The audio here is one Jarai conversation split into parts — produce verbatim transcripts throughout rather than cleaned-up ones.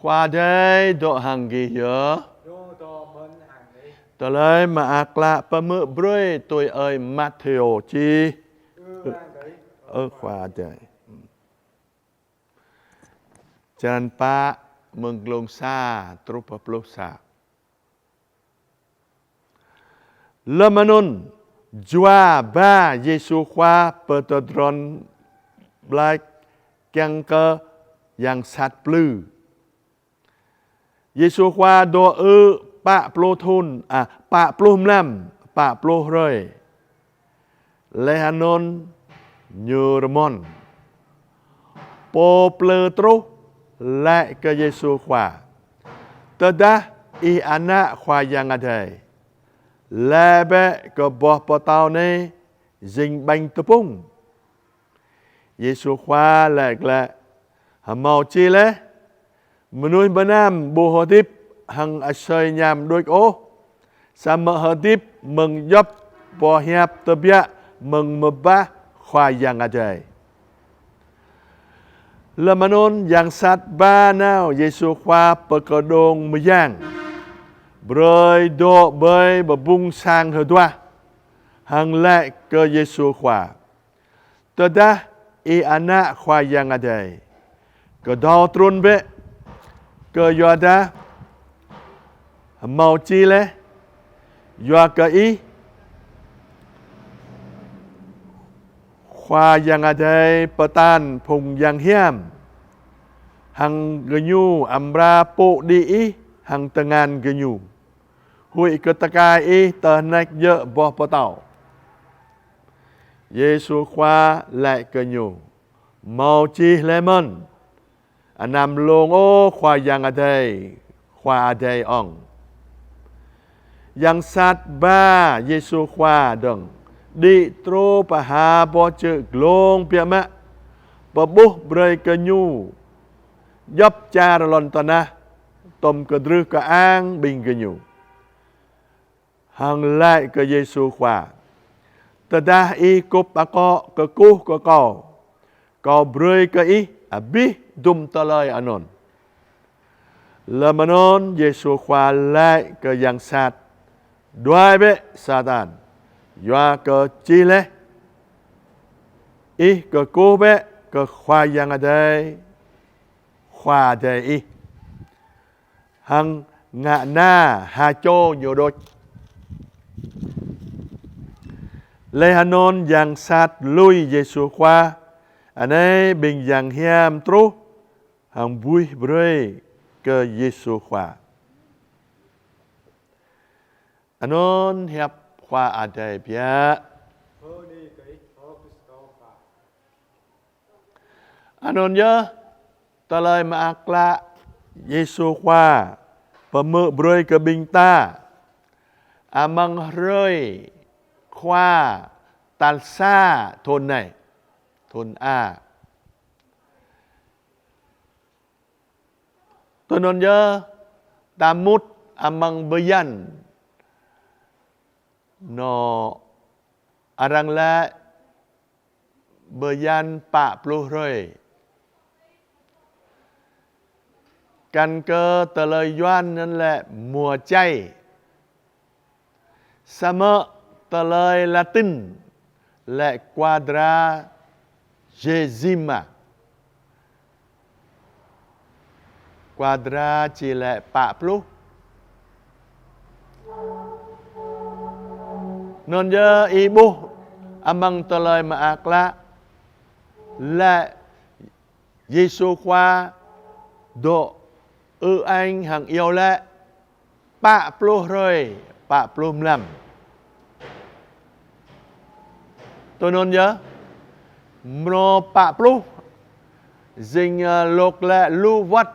Pô Adai dŏ hăng gih yơh. Ñu dŏ mơ̆n hăng ih. Tơlơi Mơak Klă pơhmư̆ brơi tui ơi Matthêô čih. Ư-ang kơ ih, ơ Khua Adai. Črăn pă, mơ̆ng glông sa truh pơ pluh sa. Lơm anŭn, Jua ba Yêsu Khua pơ tơdron ƀlač kiăng kơ yang sat plư. Yêsu Khua dŏ ư̆ pă pluh thŭn, a, pă pluh mlam, pă pluh hrơi. Laih anŭn Ñu rơmon. Pô plư truh laĭ kơ Yêsu Khua: Tơdah Ih Ană Khua Yang Adai, laĭ bĕ kơ boh pơtâo anai jing ƀañ tơpŭng. Yêsu Khua laĭ glaĭ: Hơmâo čih laih: Mơnuih mơnam ƀu hơdip hăng asơi añăm đôč ôh, samơ̆ hơdip mơ̆ng djŏp boh hiăp tơbiă mơ̆ng mơbah Khua Yang Adai. Lơm anŭn yang sat ba nao Yêsu Khua pơ kơđông mơyang, brơi dŏ ƀơi bơbŭng sang hơduah, hăng laĭ kơ Yêsu Khua: Tơdah Ih Ană Khua Yang Adai, kơdâo trŭn bĕ, kơyuadah hơmâo čih laih: Yua kơ Ih, Khua Yang Adai pơtă phung yang hiam, hăng gơñu amra pŭ đĭ Ih hăng tơngan gơñu, huĭ kơ tơkai Ih tơhneč djơ̆ boh pơtâo. Yêsu Khua laĭ kơ ñu: Hơmâo čih laih mơ̆n: Anăm lông ôh Khua Yang Adai, Khua Adai ŏng. Yang sat ba Yêsu Khua dơ̆ng, đĭ truh pơ ha boh čư̆ glông biă mă, pơƀuh brơi kơ ñu djŏp čar lŏn tơnah, tŏm kơdrưh kơang ƀing gơñu. Hăng laĭ kơ Yêsu Khua: Tơdah Ih kŭp akŏ kơkuh kơ Kâo, Kâo brơi kơ Ih abih dŭm tơlơi anŭn. Lơm anŭn Yêsu Khua laĭ kơ yang sat: Đuaĭ bĕ Satan, yua kơ čih laih: Ih kơkuh bĕ kơ Khua Yang Adai, Khua Adai ih, hăng ngă na ha čô Ñu đôč. Laih anŭn yang sat lui Yêsu Khua, anai ƀing yang hiam truh hăng buih brơi kơ Yêsu Khua. Anŭn hiăp Khua Adai biă. Anŭn yơh, Tơlơi Mơak Klă Yêsu Khua pơhmư̆ brơi kơ ƀing ta amăng hrơi Khua tal sa thŭn anai, thŭn A. Tui anŭn yơh, ta mŭt amăng bơyan, nô arăng laĭ bơyan pă pluh hrơi. Kăn kơ tơlơi Yuan anŭn laĭ mùa chay. Samơ̆ tơlơi Latin laĭ Quadragesima. Quadra či laĭ pă pluh. Anŭn yơh ih ƀuh amăng Tơlơi Mơak Klă laĭ Yêsu Khua dŏ ư-ang hăng iâu laĭ pă pluh hrơi, pă pluh mlam. Tui anŭn yơh, mrô pă pluh, jing, ơ, lŏk laĭ lu wơ̆t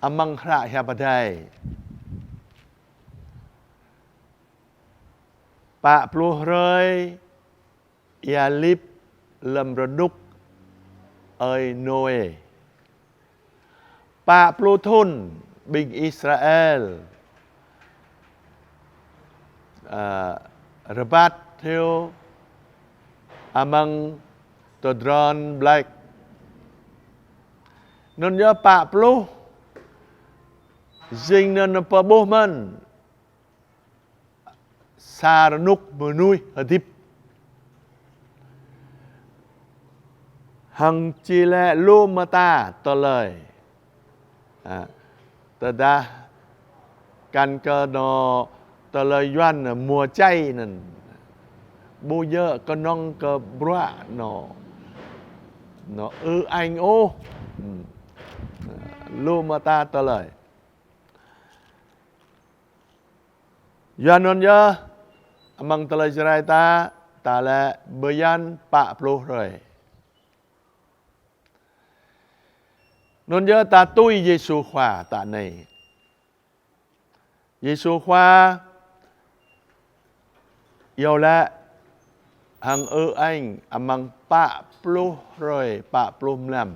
amăng hră hiăp Adai. Pă pluh hrơi, ia lip lơm rơnŭk ơi Nôê. Pă pluh thŭn ƀing Israel, ơ, rơbat hyu amăng tơdron ƀlač. Anŭn yơh pă pluh Jing anŭn pơƀuh mơ̆n sa rơnŭk mơnuih hơdip. Hăng či lĕ lu mơta tơlơi. A, tơdah kăn kơ nô tơlơi Yuan mua chay anŭn. Ƀu djơ̆ kơnơ̆ng kơ bruă nô, nô ư-ang ôh. Hm. Lu mơta tơlơi. Yua anŭn yơh, amăng tơlơi Jrai ta, ta lĕ bơyan pă pluh hrơi. Anŭn yơh ta tui Yêsu Khua ta anai. Yêsu Khua iâu laĭ hăng ư-ang amăng pă pluh hrơi, pă pluh mlam.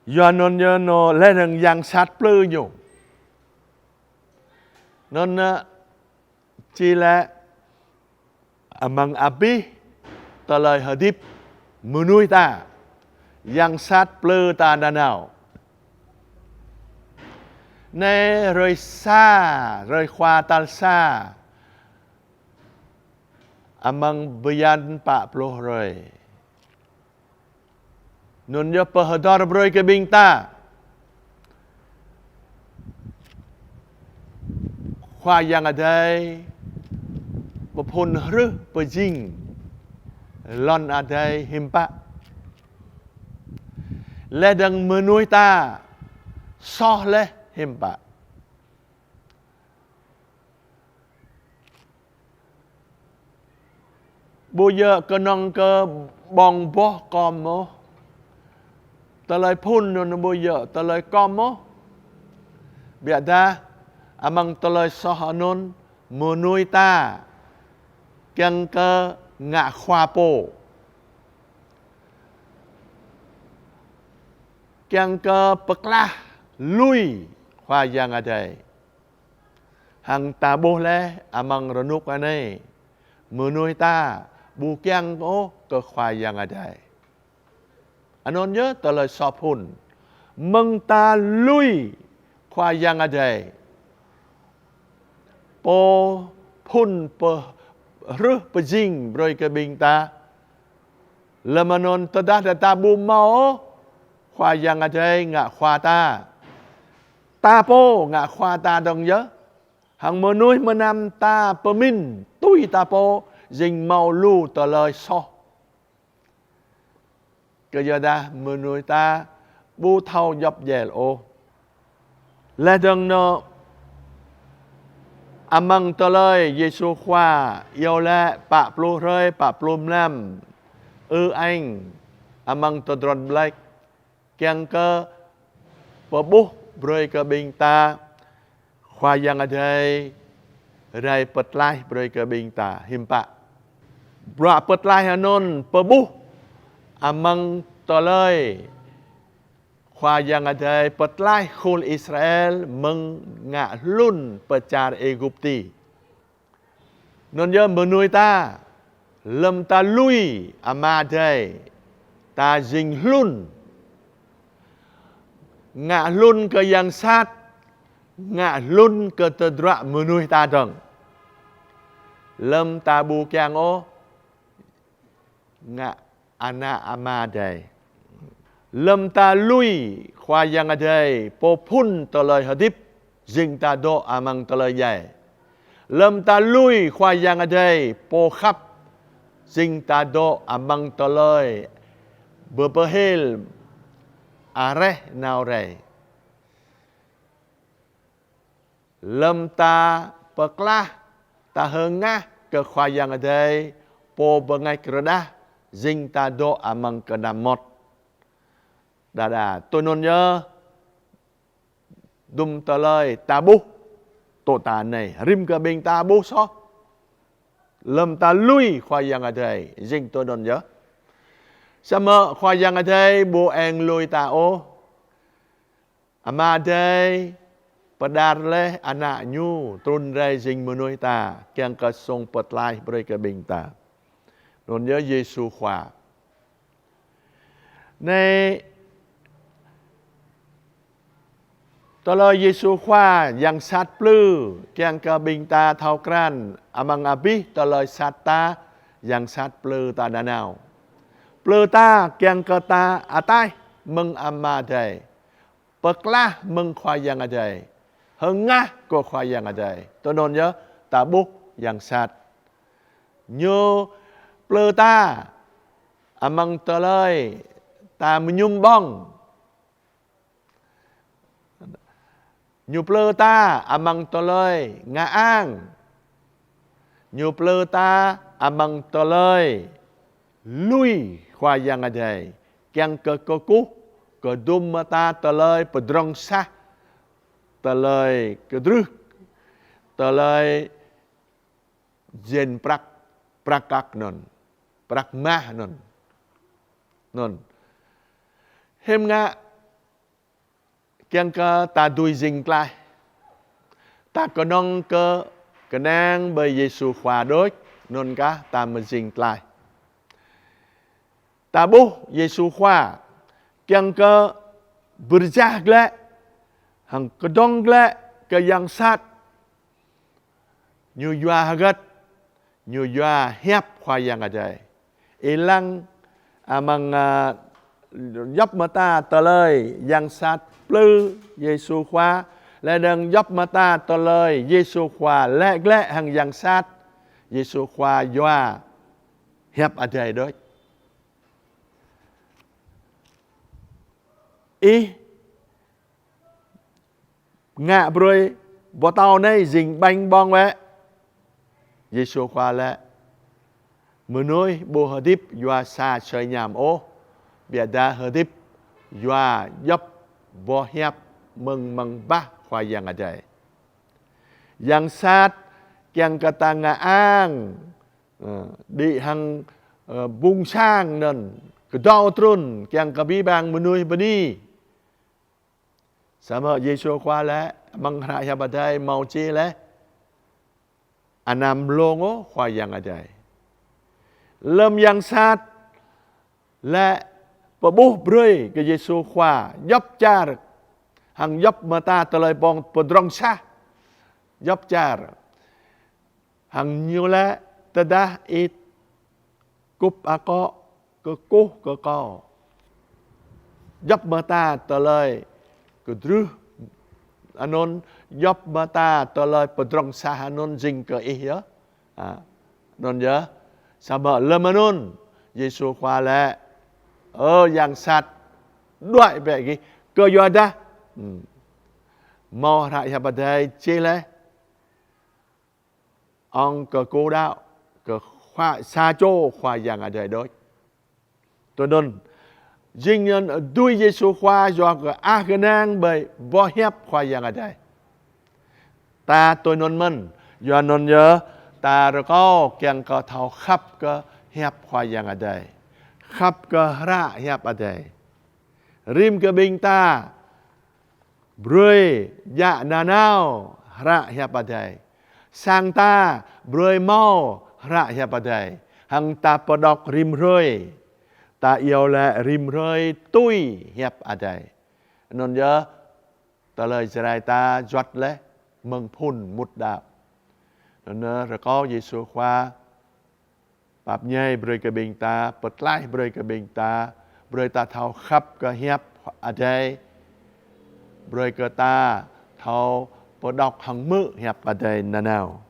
Yua anŭn yơh nô lĕ rơ̆ng yang sat plư ñu. Anŭn, ơ, či lĕ amăng abih tơlơi hơdip mơnuih ta, yang sat plư ta nanao. Anai hrơi sa, hrơi Khua tal sa amăng bơyan pă pluh hrơi. Anŭn yơh pơhơdơr brơi kơ ƀing ta. Khua Yang Adai pơphun hrưh pơjing lŏn adai hiư̆m pă. Lĕ dơ̆ng mơnuih ta soh laih hiư̆m pă. Ƀu djơ̆ kơnơ̆ng kơ ƀơ̆ng boh kŏm ôh. Tơlơi phun anŭn ƀu djơ̆ tơlơi kŏm ôh. Biă dah amăng tơlơi soh anŭn mơnuih ta kiăng kơ ngă khua pô. Kiăng kơ pơklah lui Khua Yang Adai. Hăng ta ƀuh laih amăng rơnŭk anai, mơnuih ta ƀu kiăng ôh kơ Khua Yang Adai. Anŭn yơh tơlơi soh phun. Mơ̆ng ta lui Khua Yang Adai, pô phun pơhrưh pơjing brơi kơ ƀing ta. Lơ̆m anŭn tơdah ta ƀu hmâo Khua Yang Adai ngă khua ta, ta pô ngă khua ta dơ̆ng yơh. Hăng mơnuih mơnam ta pơmĭn tui ta pô jing hmâo lu tơlơi soh. Kơ yua dah mơnuih ta ƀu thâo djŏp djel ôh. Laih dơ̆ng nô amăng tơlơi Yêsu Khua iâu laĭ pă pluh hrơi, pă pluh mlam, ư-ang amăng tơdron ƀlĕk, kiăng kơ pơƀuh brơi kơ ƀing ta Khua Yang Adai rai pơtlaih brơi kơ ƀing ta hiư̆m pă. Bruă pơtlaih anŭn pơƀuh amăng tơlơi Khua Yang Adai pơtlaih khul Israel mơ̆ng ngă hlŭn pơ čar Êgupti. Anŭn yơh mơnuih ta, lơ̆m ta lui Ama Adai, ta jing hlŭn. Ngă hlŭn kơ yang sat, ngă hlŭn kơ tơdruă mơnuih ta dơ̆ng. Lơ̆m ta ƀu kiăng ôh ngă ană Ama Adai. Lơ̆m ta lui Khua Yang Adai, pô phun tơlơi hơdip, jing ta dŏ amăng tơlơi djai. Lơ̆m ta lui Khua Yang Adai, pô khăp, jing ta dŏ amăng tơlơi pơpơhil areh nao rai. Lơ̆m ta pơklah, ta hơngah kơ Khua Yang Adai, pô bơngač rơđah, jing ta dŏ amăng kơnăm mơmŏt. Đơđa, tui anŭn yơh, dŭm tơlơi ta ƀuh, tŏ ta anai, rĭm kơ ƀing ta ƀuh soh. Lơ̆m ta lui Khua Yang Adai, jing tui anŭn yơh. Samơ̆ Khua Yang Adai ƀu eng lui ta ôh. Ama Adai pơđar laih Ană Ñu trŭn rai jing mơnuih ta, kiăng kơ song pơtlaih brơi kơ ƀing ta. Anŭn yơh Yêsu Khua. Anai, Tơlơi Yêsu Khua yang sat plư, kiăng kơ ƀing ta thâo krăn, amăng abih tơlơi sat ta, yang sat plư ta nanao. Plư ta kiăng kơ ta ataih mơ̆ng Ama Adai, pơklah mơ̆ng Khua Yang Adai, hơngah kơ Khua Yang Adai. Tui anŭn yơh, ta ƀuh yang sat. Ñu plư ta amăng tơlơi ta mơñum ƀơ̆ng. Ñu plư ta amăng tơlơi ngă ang. Ñu plư ta amăng tơlơi lui Khua Yang Adai, kiăng kơ kơkuh, kơdŭm mơta tơlơi pơdrŏng sah, tơlơi kơdrưh, tơlơi jên prăk, prăk kăk anŭn, prăk mah anŭn. Anŭn. Hiư̆m ngă kiăng kơ ta dưi jing tlaih. Ta kơnơ̆ng kơ kơnang ƀơi Yêsu Khua đôč, anŭn kah ta mơ̆ jing tlaih. Ta ƀuh Yêsu Khua kiăng kơ bơrơjah glaĭ, hăng kơdơ̆ng glaĭ kơ yang sat. Ñu yua hơgĕt? Ñu yua hiăp Khua Yang Adai. Ih lăng amăng, a, djŏp mơta tơlơi yang sat plư Yêsu Khua, laih dơ̆ng djŏp mơta tơlơi Yêsu Khua laĭ glaĭ hăng yang sat, Yêsu Khua yua hiăp Adai đôč. Ih ngă brơi pơtâo anai jing ƀañ ƀơ̆ng wơ̆t? Yêsu Khua laĭ: Mơnuih ƀu hơdip yua sa sơi ñam ôh, biă dah hơdip yua djŏp boh hiăp mơ̆ng amăng bah Khua Yang Adai. Yang sat kiăng kơ ta ngă ang, ơ, đĭ hăng, ơ, bung sang anŭn, kơdâo trŭn, kiăng kơ abih bang mơnuih bơni. Samơ̆ Yêsu Khua laĭ, amăng hră hiăp Adai hmâo čih laih: Anăm lông ôh Khua Yang Adai. Lơ̆m yang sat laĭ pơƀuh brơi kơ Yêsu Khua djŏp čar, hăng djŏp mơta tơlơi pơdrŏng sah djŏp čar. Hăng ñu laĭ: Tơdah ih kŭp akŏ, kơkuh kơ kâo, djŏp mơta tơlơi kơdrưh anŭn, djŏp mơta tơlơi pơdrŏng sah anŭn jing kơ ih yơh. A, anŭn yơh. Samơ̆ lơ̆m anŭn, Yêsu Khua laĭ: Ơ yang sat, đuaĭ bĕ gih, kơ yua dah, hmm, hmâo hră hiăp Adai čih laih: Ŏng kơkuh đaŏ kơ Khua, sa čô Khua Yang Adai đôč. Tui anŭn, jing anŭn dưi Yêsu Khua yua kơ ah kơnang ƀơi boh hiăp Khua Yang Adai. Ta tui anŭn mơ̆n, yua anŭn yơh, ta rơkâo kiăng kơ thâo khăp kơ hiăp Khua Yang Adai, khăp kơ hră hiăp Adai. Rĭm kơ ƀing ta brơi djă nanao hră hiăp Adai. Sang ta brơi hmâo hră hiăp Adai, hăng ta pơđŏk rĭm hrơi. Ta iâu laĭ rĭm hrơi tui hiăp Adai. Anŭn yơh, tơlơi Jrai ta juăt laih mơ̆ng phŭn mŭt đaŏ. Anŭn rơkâo Yêsu Khua pap ñai brơi kơ ƀing ta, pơtlaih brơi kơ ƀing ta, brơi ta thâo khăp kơ hiăp Adai, brơi kơ ta thâo pơđŏk hăng hmư̆ hiăp Adai nanao.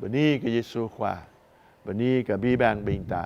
Bơni kơ Yêsu Khua, bơni kơ abih bang ƀing ta.